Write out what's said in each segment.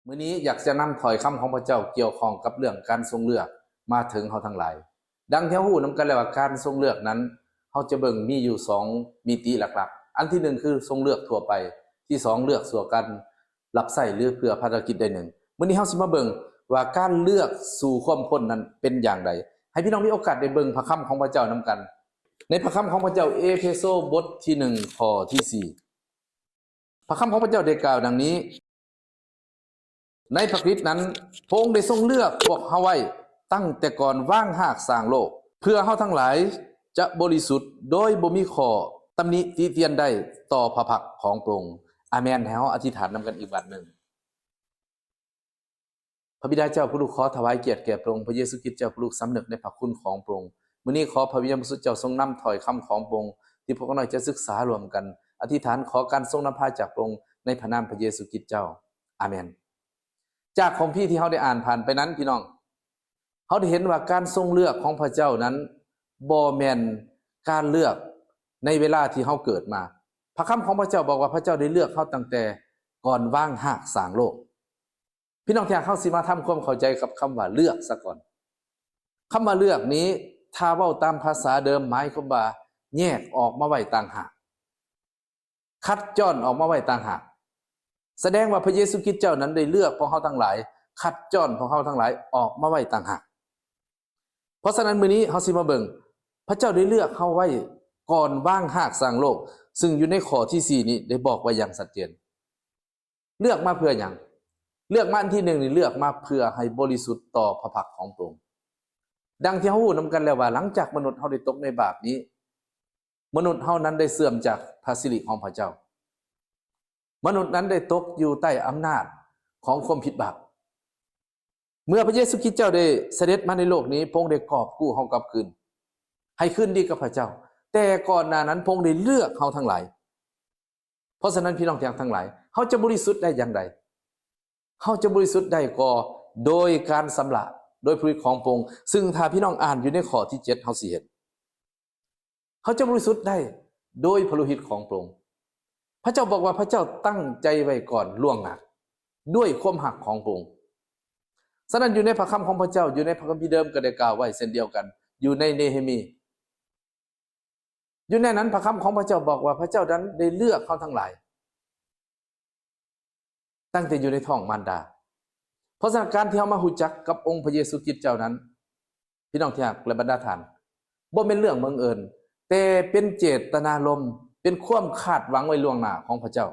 ມື້ນີ້ຢາກຈະນຳຖ້ອຍຄຳຂອງພະເຈົ້າກ່ຽວຂ້ອງກັບເລື່ອງການຊົງເລືອກມາເຖິງເຮົາທັງຫຼາຍ. ດັ່ງທີ່ເຮົາຮູ້ນຳກັນແລ້ວວ່າ ການຊົງເລືອກນັ້ນ ເຮົາຈະເບິ່ງມີຢູ່ສອງມິຕິຫຼັກໆ. ອັນທີໜຶ່ງຄືຊົງເລືອກທົ່ວໄປ, ທີສອງເລືອກສູ່ການ ຮັບໃຊ້ ຫຼື ເພື່ອພາລະກິດໃດໜຶ່ງ. ມື້ນີ້ເຮົາຊິມາເບິ່ງວ່າການເລືອກສູ່ຄວາມພົ້ນນັ້ນເປັນຢ່າງໃດ. ໃຫ້ພີ່ນ້ອງມີໂອກາດໄດ້ເບິ່ງພະຄຳຂອງພະເຈົ້ານຳກັນ. ໃນພະຄຳຂອງພະເຈົ້າ ເອເຟໂຊ ບົດທີໜຶ່ງ ຂໍ້ທີສີ່ ພະຄຳຂອງພະເຈົ້າໄດ້ກ່າວດັ່ງນີ້, ໃນພະຄຣິດນັ້ນ ພະອົງໄດ້ຊົງເລືອກພວກເຮົາໄວ້ຕັ້ງແຕ່ກ່ອນວາງຮາກສ້າງໂລກ, ເພື່ອເຮົາທັງຫຼາຍຈະບໍລິສຸດໂດຍບໍ່ມີຂໍ້ຕຳໜິຕິຕຽນໃດຕໍ່ພະພັກຂອງພະອົງ. ອາເມນ. ໃຫ້ເຮົາອະທິຖານນຳກັນອີກບາດໜຶ່ງ. ພະບິດາເຈົ້າຜູ້ລູກຂໍຖວາຍກຽດແກ່ພະອົງ, ພະເຢຊູຄຣິດເຈົ້າຜູ້ລູກສຳນຶກໃນພະຄຸນຂອງພະອົງ. ມື້ນີ້ຂໍພະວິນຍານບໍລິສຸດເຈົ້າຊົງນຳຖ້ອຍຄຳຂອງພະອົງ ທີ່ພວກຂ້ານ້ອຍຈະສຶກສາຮ່ວມກັນ. ອະທິຖານຂໍການຊົງນຳພາຈາກພະອົງ ໃນພະນາມພະເຢຊູຄຣິດເຈົ້າ. ອາເມນ. ຈາກຄຳພີທີ່ເຮົາໄດ້ອ່ານຜ່ານໄປນັ້ນ ພີ່ນ້ອງ, ເຮົາໄດ້ເຫັນວ່າການຊົງເລືອກຂອງພະເຈົ້ານັ້ນ ບໍ່ແມ່ນການເລືອກໃນເວລາທີ່ເຮົາເກີດມາ. ພະຄຳຂອງພະເຈົ້າບອກວ່າ ພະເຈົ້າໄດ້ເລືອກເຮົາຕັ້ງແຕ່ກ່ອນວາງຮາກສ້າງໂລກ. ພີ່ນ້ອງທີ່ຮັກ, ເຮົາຊິມາທຳຄວາມເຂົ້າໃຈກັບຄຳວ່າເລືອກຊະກ່ອນ. ຄຳວ່າເລືອກນີ້ ຖ້າເວົ້າຕາມພາສາເດີມ ໝາຍຄວາມວ່າແຍກອອກມາໄວ້ຕ່າງຫາກ, ຄັດຈ້ອນອອກມາໄວ້ຕ່າງຫາກ. ສະແດງວ່າພະເຢຊູຄຣິດເຈົ້ານັ້ນໄດ້ເລືອກພວກເຮົາທັງຫຼາຍ, ຄັດຈ້ອນພວກເຮົາທັງຫຼາຍອອກມາໄວ້ຕ່າງຫາກ. ເພາະສະນັ້ນ ມື້ນີ້ເຮົາຊິມາເບິ່ງ ພະເຈົ້າໄດ້ເລືອກເຮົາໄວ້ກ່ອນວາງຮາກສ້າງໂລກ, ຊຶ່ງຢູ່ໃນຂໍ້ທີສີ່ນີ້ໄດ້ບອກໄວ້ຢ່າງຊັດເຈນ. ເລືອກມາເພື່ອຫຍັງ? ເລືອກມາອັນທີໜຶ່ງນີ້ ເລືອກມາເພື່ອໃຫ້ບໍລິສຸດຕໍ່ພະພັກຂອງພະອົງ. ດັ່ງທີ່ເຮົາຮູ້ນຳກັນແລ້ວວ່າ ຫຼັງຈາກມະນຸດເຮົາໄດ້ຕົກໃນບາບນີ້, ມະນຸດເຮົານັ້ນໄດ້ເສື່ອມຈາກພະສິລິຂອງພະເຈົ້າ. ມະນຸດນັ້ນໄດ້ຕົກຢູ່ໃຕ້ອຳນາດຂອງຄວາມຜິດບາບ. ເມື່ອພະເຢຊູຄຣິດເຈົ້າໄດ້ສະເດັດມາໃນໂລກນີ້, ພະອົງໄດ້ກອບກູ້ເຮົາກັບຄືນ, ໃຫ້ຄືນດີກັບພະເຈົ້າ. ແຕ່ກ່ອນໜ້ານັ້ນ ພະອົງໄດ້ເລືອກເຮົາທັງຫຼາຍ. ເພາະສະນັ້ນ ພີ່ນ້ອງທີ່ຮັກທັງຫຼາຍ, ເຮົາຈະບໍລິສຸດໄດ້ຢ່າງໃດ? ເຮົາຈະບໍລິສຸດໄດ້ກໍໂດຍການຊຳລະໂດຍພະໂລຫິດຂອງພະອົງ, ຊຶ່ງຖ້າພີ່ນ້ອງອ່ານຢູ່ໃນຂໍ້ທີເຈັດ ເຮົາຊິເຫັນ. ເຮົາຈະບໍລິສຸດໄດ້ໂດຍພະໂລຫິດຂອງພະອົງ. ພະເຈົ້າບອກວ່າ ພະເຈົ້າຕັ້ງໃຈໄວ້ກ່ອນລ່ວງໜ້າ ດ້ວຍຄວາມຮັກຂອງພະອົງ. ສະນັ້ນ ຢູ່ໃນພະຄຳຂອງພະເຈົ້າ, ຢູ່ໃນພະຄຳພີເດີມກໍໄດ້ກ່າວໄວ້ເຊັ່ນດຽວກັນ, ຢູ່ໃນເນເຮມີ. ຢູ່ໃນນັ້ນ ພະຄຳຂອງພະເຈົ້າບອກວ່າ ພະເຈົ້ານັ້ນໄດ້ເລືອກເຮົາທັງຫຼາຍ ຕັ້ງແຕ່ຢູ່ໃນທ້ອງມານດາ. ເພາະສະນັ້ນ ການທີ່ເຮົາມາຮູ້ຈັກກັບອົງພະເຢຊູຄຣິດເຈົ້ານັ້ນ, ພີ່ນ້ອງທີ່ຮັກ ແລະ ບັນດາທ່ານ, ບໍ່ແມ່ນເລື່ອງບັງເອີນ, ແຕ່ເປັນເຈດຕະນາລົມ, ເປັນຄວາມຄາດຫວັງໄວ້ລ່ວງໜ້າຂອງພະເຈົ້າ.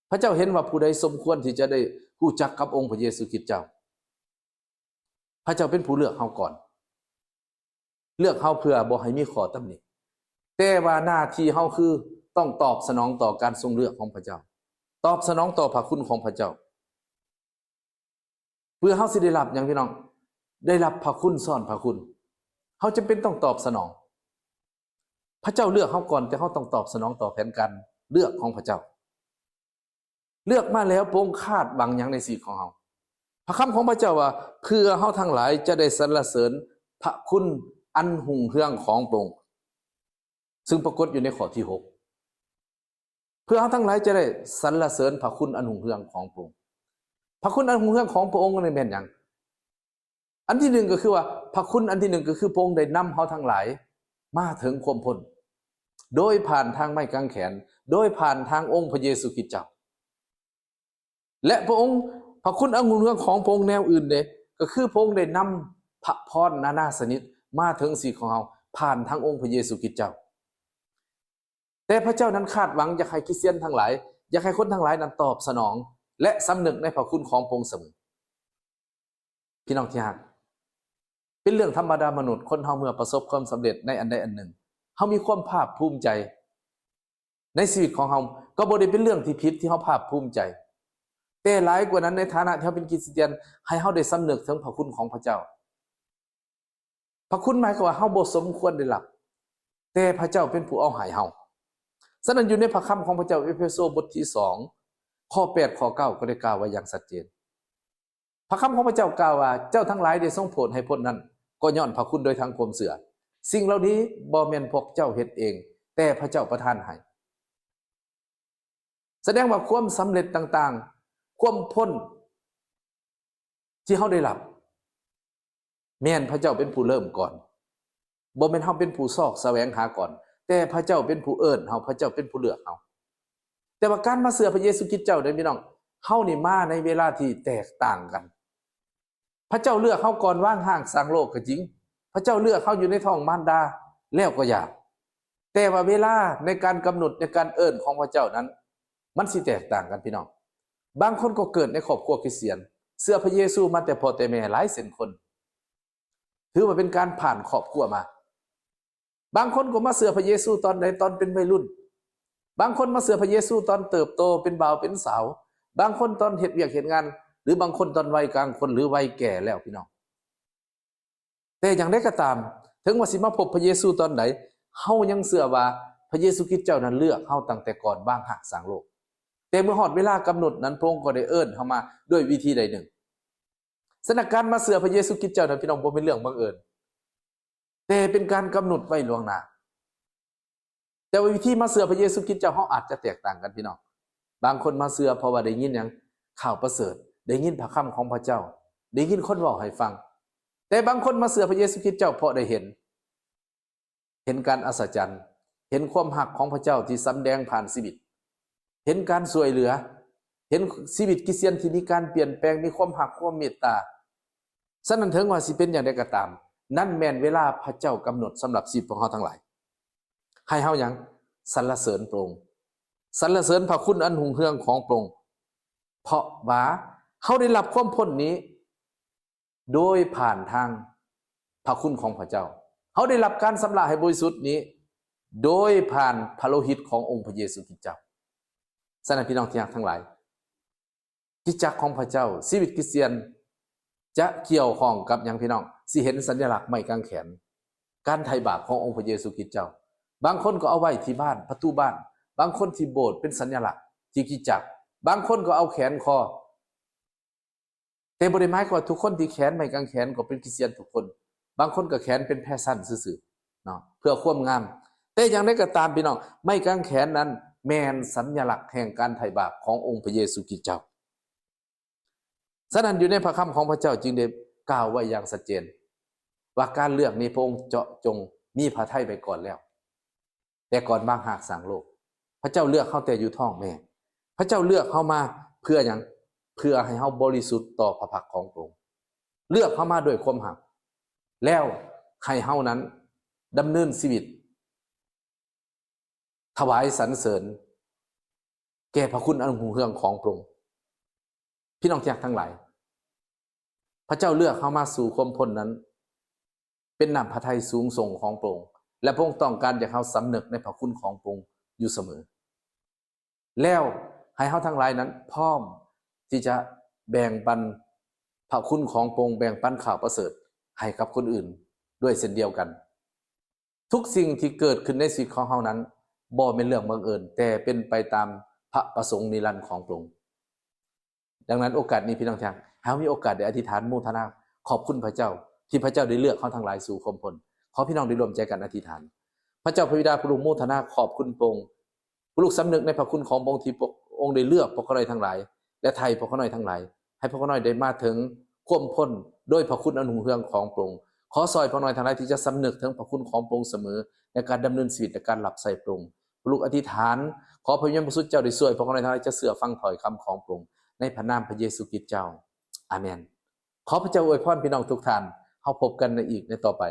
ພະເຈົ້າເຫັນວ່າຜູ້ໃດສົມຄວນທີ່ຈະໄດ້ຮູ້ຈັກກັບອົງພະເຢຊູຄຣິດເຈົ້າ. ພະເຈົ້າເປັນຜູ້ເລືອກເຮົາກ່ອນ, ເລືອກເຮົາເພື່ອບໍ່ໃຫ້ມີຂໍ້ຕຳໜິ, ແຕ່ວ່າໜ້າທີ່ເຮົາຄືຕ້ອງຕອບສະໜອງຕໍ່ການຊົງເລືອກຂອງພະເຈົ້າ, ຕອບສະໜອງຕໍ່ພະຄຸນຂອງພະເຈົ້າ. ເພື່ອເຮົາຊິໄດ້ຮັບຫຍັງ ພີ່ນ້ອງ? ໄດ້ຮັບພະຄຸນຊ້ອນພະຄຸນ. ເຮົາຈຳເປັນຕ້ອງຕອບສະໜອງ. ພະເຈົ້າເລືອກເຮົາກ່ອນ, ແຕ່ເຮົາຕ້ອງຕອບສະໜອງຕໍ່ແຜນການເລືອກຂອງພະເຈົ້າ. ເລືອກມາແລ້ວ ພະອົງຄາດຫວັງຫຍັງໃນຊີວິດຂອງເຮົາ? ພະຄຳຂອງພະເຈົ້າວ່າ ເພື່ອເຮົາທັງຫຼາຍຈະໄດ້ສັນລະເສີນພະຄຸນອັນຮຸ່ງເຮືອງຂອງພະອົງ, ຊຶ່ງປາກົດຢູ່ໃນຂໍ້ທີຫົກ. ເພື່ອເຮົາທັງຫຼາຍຈະໄດ້ສັນລະເສີນພະຄຸນອັນຮຸ່ງເຮືອງຂອງພະອົງ. ພະຄຸນອັນຮຸ່ງເຮືອງຂອງພະອົງນີ້ແມ່ນຫຍັງ? ອັນທີໜຶ່ງກໍຄືວ່າ ພະຄຸນອັນທີໜຶ່ງກໍຄືພະອົງໄດ້ນຳເຮົາທັງຫຼາຍມາເຖິງຄວາມພົ້ນ ໂດຍຜ່ານທາງໄມ້ກາງແຂນ, ໂດຍຜ່ານທາງອົງພະເຢຊູຄຣິດເຈົ້າ. ແລະ ພະອົງ, ພະຄຸນອັນຮຸ່ງເຮືອງຂອງພະອົງແນວອື່ນເດ, ກໍຄືພະອົງໄດ້ນຳພະພອນນານາຊະນິດມາເຖິງຊີວິດຂອງເຮົາ ຜ່ານທາງອົງພະເຢຊູຄຣິດເຈົ້າ. ແຕ່ພະເຈົ້ານັ້ນຄາດຫວັງຢາກໃຫ້ຄຣິສຕຽນທັງຫຼາຍ, ຢາກໃຫ້ຄົນທັງຫຼາຍນັ້ນຕອບສະໜອງ ແລະ ສຳນຶກໃນພະຄຸນຂອງພະອົງສະເໝີ. ພີ່ນ້ອງທີ່ຮັກ, ເປັນເລື່ອງທຳມະດາມະນຸດ, ຄົນເຮົາເມື່ອປະສົບຄວາມສຳເລັດໃນອັນໃດອັນໜຶ່ງ, ເຮົາມີຄວາມພາກພູມໃຈໃນຊີວິດຂອງເຮົາ, ກໍບໍ່ໄດ້ເປັນເລື່ອງທີ່ຜິດທີ່ເຮົາພາກພູມໃຈ. ແຕ່ຫຼາຍກວ່ານັ້ນ, ໃນຖານະທີ່ເຮົາເປັນຄຣິສຕຽນ, ໃຫ້ເຮົາໄດ້ສຳນຶກເຖິງພະຄຸນຂອງພະເຈົ້າ. ພະຄຸນໝາຍຄວາມວ່າເຮົາບໍ່ສົມຄວນໄດ້ຮັບ, ແຕ່ພະເຈົ້າເປັນຜູ້ເອົາໃຫ້ເຮົາ. ສະນັ້ນ ຢູ່ໃນພະຄຳຂອງພະເຈົ້າ ເອເຟໂຊ ບົດທີສອງ ຂໍ້ແປດ ຂໍ້ເກົ້າ ກໍໄດ້ກ່າວໄວ້ຢ່າງຊັດເຈນ. ພະຄຳຂອງພະເຈົ້າກ່າວວ່າ ເຈົ້າທັງຫຼາຍໄດ້ຊົງໂຜດໃຫ້ພົ້ນນັ້ນ ກໍຍ້ອນພະຄຸນໂດຍທາງຄວາມເຊື່ອ. ສິ່ງເຫຼົ່ານີ້ບໍ່ແມ່ນພວກເຈົ້າເຮັດເອງ, ແຕ່ພະເຈົ້າປະທານໃຫ້. ສະແດງວ່າຄວາມສຳເລັດຕ່າງ ຄວາມພົ້ນທີ່ເຮົາໄດ້ຮັບ ແມ່ນພະເຈົ້າເປັນຜູ້ເລີ່ມກ່ອນ. ບໍ່ແມ່ນເຮົາເປັນຜູ້ຊອກສະແຫວງຫາກ່ອນ, ແຕ່ພະເຈົ້າເປັນຜູ້ເອີ້ນເຮົາ, ພະເຈົ້າເປັນຜູ້ເລືອກເຮົາ. ແຕ່ວ່າການມາເຊື່ອພະເຢຊູຄຣິດເຈົ້າເດ້ພີ່ນ້ອງ, ເຮົານີ້ມາໃນເວລາທີ່ແຕກຕ່າງກັນ. ພະເຈົ້າເລືອກເຮົາກ່ອນວາງຮາກສ້າງໂລກກໍຈິງ, ພະເຈົ້າເລືອກເຮົາຢູ່ໃນທ້ອງມານດາແລ້ວກໍຢ່າ, ແຕ່ວ່າເວລາໃນການກຳນົດ ໃນການເອີ້ນຂອງພະເຈົ້ານັ້ນ ມັນຊິແຕກຕ່າງກັນພີ່ນ້ອງ. ບາງຄົນກໍເກີດໃນຄອບຄົວຄຣິສຕຽນ, ເຊື່ອພະເຢຊູມາແຕ່ພໍ່ແຕ່ແມ່ຫຼາຍເຊັ່ນຄົນ, ຖືວ່າເປັນການຜ່ານຄອບຄົວມາ. ບາງຄົນກໍມາເຊື່ອພະເຢຊູຕອນໃດ? ຕອນເປັນໄວລຸ້ນ. ບາງຄົນມາເຊື່ອພະເຢຊູຕອນເຕີບໂຕເປັນບ່າວເປັນສາວ, ບາງຄົນຕອນເຮັດວຽກເຮັດງານ, ຫຼືບາງຄົນຕອນໄວກາງຄົນ ຫຼືໄວແກ່ແລ້ວພີ່ນ້ອງ. ແຕ່ຢ່າງໃດກໍຕາມ, ເຖິງວ່າຊິມາພົບພະເຢຊູຕອນໃດ, ເຮົາຍັງເຊື່ອວ່າພະເຢຊູຄຣິດເຈົ້ານັ້ນເລືອກເຮົາຕັ້ງແຕ່ກ່ອນວາງຮາກສ້າງໂລກ. ແຕ່ເມື່ອຮອດເວລາກຳນົດນັ້ນ, ພະອົງກໍໄດ້ເອີ້ນເຮົາມາດ້ວຍວິທີໃດໜຶ່ງ. ສະນັ້ນ ການມາເຊື່ອພະເຢຊູຄຣິດເຈົ້ານັ້ນ, ພີ່ນ້ອງ, ບໍ່ແມ່ນເລື່ອງບັງເອີນ, ແຕ່ເປັນການກຳນົດໄວ້ລ່ວງໜ້າ. ແຕ່ວ່າວິທີມາເຊື່ອພະເຢຊູຄຣິດເຈົ້າເຮົາອາດຈະແຕກຕ່າງກັນພີ່ນ້ອງ. ບາງຄົນມາເຊື່ອເພາະວ່າໄດ້ຍິນຫຍັງ? ຂ່າວປະເສີດ, ໄດ້ຍິນພະຄຳຂອງພະເຈົ້າ, ໄດ້ຍິນຄົນເວົ້າໃຫ້ຟັງ. ແຕ່ບາງຄົນມາເຊື່ອພະເຢຊູຄຣິດເຈົ້າເພາະໄດ້ເຫັນ, ເຫັນການອັດສະຈັນ, ເຫັນຄວາມຮັກຂອງພະເຈົ້າທີ່ສຳແດງຜ່ານຊີວິດ, ເຫັນການຊ່ວຍເຫຼືອ, ເຫັນຊີວິດຄຣິສຕຽນທີ່ມີການປ່ຽນແປງ, ມີຄວາມຮັກ, ຄວາມເມດຕາ. ສະນັ້ນ ເຖິງວ່າຊິເປັນຢ່າງໃດກໍຕາມ, ນັ້ນແມ່ນເວລາພະເຈົ້າກຳນົດສຳລັບຊີວິດຂອງເຮົາທັງຫຼາຍ. ໃຫ້ເຮົາຫຍັງ? ສັນລະເສີນພະອົງ, ສັນລະເສີນພະຄຸນອັນຮຸ່ງເຮືອງຂອງພະອົງ, ເພາະວ່າເຮົາໄດ້ຮັບຄວາມພົ້ນນີ້ໂດຍຜ່ານທາງພະຄຸນຂອງພະເຈົ້າ. ເຮົາໄດ້ຮັບການຊຳລະໃຫ້ບໍລິສຸດນີ້ໂດຍຜ່ານພະໂລຫິດຂອງອົງພະເຢຊູຄຣິດເຈົ້າ. ສະນັ້ນ ພີ່ນ້ອງທີ່ຮັກທັງຫຼາຍ, ຄຣິສຕະຈັກຂອງພະເຈົ້າ, ຊີວິດຄຣິສຕຽນຈະກ່ຽວຂ້ອງກັບຫຍັງ ພີ່ນ້ອງ? ຊິເຫັນສັນຍະລັກໄມ້ກາງແຂນ, ການໄຖ່ບາບຂອງອົງພະເຢຊູຄຣິດເຈົ້າ. ບາງຄົນກໍເອົາໄວ້ທີ່ບ້ານ, ປະຕູບ້ານ, ບາງຄົນທີ່ໂບດເປັນສັນຍະລັກທີ່ຄຣິສຕະຈັກ, ບາງຄົນກໍເອົາແຂນຄໍ. ແຕ່ບໍ່ໄດ້ໝາຍຄວາມວ່າທຸກຄົນທີ່ແຂນໄມ້ກາງແຂນກໍເປັນຄຣິສຕຽນທຸກຄົນ. ບາງຄົນກໍແຂນເປັນແຟຊັນຊື່ໆເນາະ, ເພື່ອຄວາມງາມ. ແຕ່ຢ່າງໃດກໍຕາມ ພີ່ນ້ອງ, ໄມ້ກາງແຂນນັ້ນແມ່ນສັນຍະລັກແຫ່ງການໄຖ່ບາບຂອງອົງພະເຢຊູຄຣິດເຈົ້າ. ສະນັ້ນ ຢູ່ໃນພະຄຳຂອງພະເຈົ້າຈຶ່ງໄດ້ກ່າວໄວ້ຢ່າງຊັດເຈນວ່າ ການເລືອກນີ້ພະອົງເຈາະຈົງມີພະໄທໄວ້ກ່ອນແລ້ວ. ແຕ່ກ່ອນວາງຮາກສ້າງໂລກ, ພະເຈົ້າເລືອກເຮົາແຕ່ຢູ່ທ້ອງແມ່. ພະເຈົ້າເລືອກເຮົາມາເພື່ອຫຍັງ? ເພື່ອໃຫ້ເຮົາບໍລິສຸດຕໍ່ພະພັກຂອງພະອົງ. ເລືອກເຮົາມາດ້ວຍຄວາມຮັກ, ແລ້ວໃຫ້ເຮົານັ້ນດຳເນີນຊີວິດ ຖວາຍສັນເສີນແກ່ພະຄຸນອັນຮຸ່ງເຮືອງຂອງພະອົງ. ພີ່ນ້ອງທີ່ຮັກທັງຫຼາຍ, ພະເຈົ້າເລືອກເຮົາມາສູ່ຄວາມພົ້ນນັ້ນ ເປັນນ້ຳພະໄທສູງສົ່ງຂອງພະອົງ, ແລະ ພະອົງຕ້ອງການຢາກເຮົາສຳນຶກໃນພະຄຸນຂອງພະອົງຢູ່ສະເໝີ. ແລ້ວໃຫ້ເຮົາທັງຫຼາຍນັ້ນພ້ອມທີ່ຈະແບ່ງປັນພະຄຸນຂອງພະອົງ, ແບ່ງປັນຂ່າວປະເສີດໃຫ້ກັບຄົນອື່ນດ້ວຍເຊັ່ນດຽວກັນ. ທຸກສິ່ງທີ່ເກີດຂຶ້ນໃນຊີວິດຂອງເຮົານັ້ນ ບໍ່ແມ່ນເລື່ອງບັງເອີນ, ແຕ່ເປັນໄປຕາມພະປະສົງນິລັນຂອງພະອົງ. ດັ່ງນັ້ນ ໂອກາດນີ້ ພີ່ນ້ອງທີ່ຮັກ, ໃຫ້ເຮົາມີໂອກາດໄດ້ອະທິຖານໂມທະນາຂອບຄຸນພະເຈົ້າ ທີ່ພະເຈົ້າໄດ້ເລືອກເຮົາທັງຫຼາຍສູ່ຄວາມພົ້ນ. ຂໍພີ່ນ້ອງໄດ້ລວມໃຈກັນອະທິຖານ. ພະເຈົ້າພະບິດາຜູ້ລົງໂມທະນາຂອບຄຸນພະອົງ. ລູກສຳນຶກໃນພະຄຸນຂອງພະອົງ ທີ່ພະອົງໄດ້ເລືອກພວກຂ້ານ້ອຍທັງຫຼາຍ ແລະ ໄຖ່ພວກຂ້ານ້ອຍທັງຫຼາຍ, ໃຫ້ພວກຂ້ານ້ອຍໄດ້ມາເຖິງຄວາມພົ້ນໂດຍພະຄຸນອັນຮຸ່ງເຮືອງຂອງພະອົງ. ຂໍຊ່ອຍພວກຂ້ານ້ອຍທັງຫຼາຍທີ່ຈະສຳນຶກເຖິງພະຄຸນຂອງພະອົງສະເໝີ ໃນການດຳເນີນຊີວິດ ແລະ ການຮັບໃຊ້ພະອົງ. ລູກອະທິຖານ ຂໍພະວິນຍານບໍລິສຸດເຈົ້າໄດ້ຊ່ວຍພວກຂ້ານ້ອຍທັງຫຼາຍຈະເຊື່ອຟັງຖ້ອຍຄຳຂອງພະອົງ. ໃນພະນາມພະເຢຊູຄຣິດເຈົ້າ. ອາເມນ. ຂໍພະເຈົ້າອວຍພອນພີ່ນ້ອງທຸກທ່ານ. ເຮົາພົບກັນໃນອີກໃນຕໍ່ໄປ.